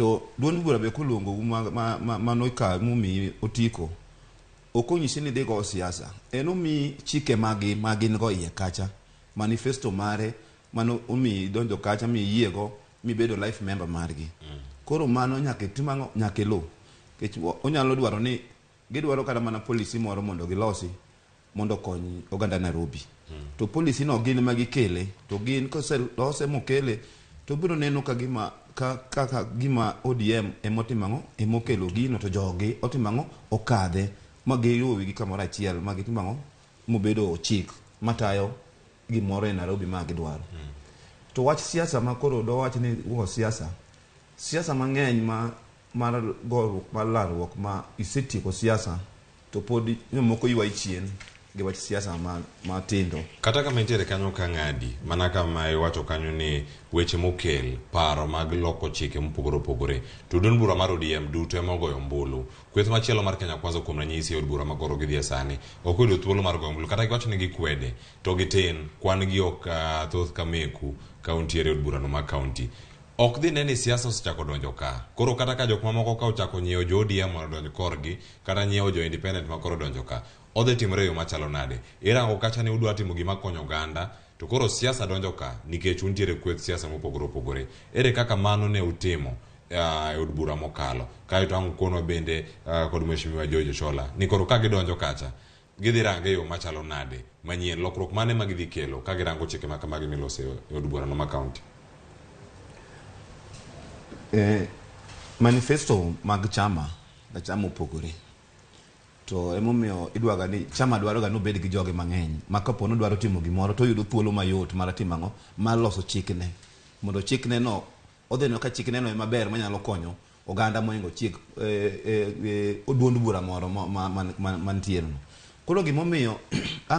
To duond bura be koluongou ma momiyi otiko, ok onyisi ni idhi go siasa. En omiyi chike magi ma gin go iye kacha, manifesto mare mano omiyi donjo kacha miyiego mibedo life member margi. Koro mano nyaka itim ang'o? Nyaka iluw. Nikech onyalo dwaro ni gidwaro kata mana policy moro mondo gilosi mondo okony oganda Nairobi. To policy no gin ema gikele, to gin koselose mokele to biro neno ka gima ka kaka gima ODM emotimo ang'o, emokelo gino to jogi otimo ang'o, okadhe ma giriwo wigi kamoro achiel ma gitimo ang'o, mobedo chik matayo gimoro e Nairobi ma gidwaro. To wach siasa ma koro dowach ni go siasa, siasa mang'eny ma mar goruok mar larruok ma isetieko siasa to pod jomoko ywayi chien gi wach siasa matindo. Kata kama intiere kanyo ka ng'adi, mana kama iwacho kanyo ni weche mokel, paro mag loko chike mopogore opogore, to duond bura mar ODM duto ema ogoyo ombulu. Kweth machielo mar Kenya Kwanza kuom ranyisi e od bura ma koro gidhie sani, ok oyudo thuolo mar goyo ombulu, kata giwacho ni gikwede, to gitin, kwan gi ok thoth ka meku ka untiere e od burano ma kaunti. Ok dhi ne ni siasa osechako donjo ka. Koro kata ka jok mamoko ka ochako nyiewo jo ODM mondo odonj korgi, kata nyiewo jo independent ma koro donjo ka, odhi timore e yo machalo nade? Irango kacha ni udwa timo gima konyo oganda, to koro siasa donjo ka nikech untiere kweth siasa mopogore opogore. Ere kaka mano ne utimo e od bura mokalo? Kaeto ang' ukonwa bende kod Mheshimiwa George Ochola ni koro ka gidonjo kacha, gidhi range e yo machalo nade manyien, lokruok mane ma gidhi kelo ka girango chike ma kamagi miloso e od burano ma kaunti? Manifesto mag chama ka chama opogore. To emomiyo idwaga ni chama dwaroga ni obed gi joge mang'eny ma kapo ni odwaro timo gimoro to oyudo thuolo mayot mar timo ang'o, mar loso chikne. Mondo chikne no odhi neno ka chikne no ema ber manyalo konyo oganda mohingo chik duond bura moro mantiere no. Koro gimomiyo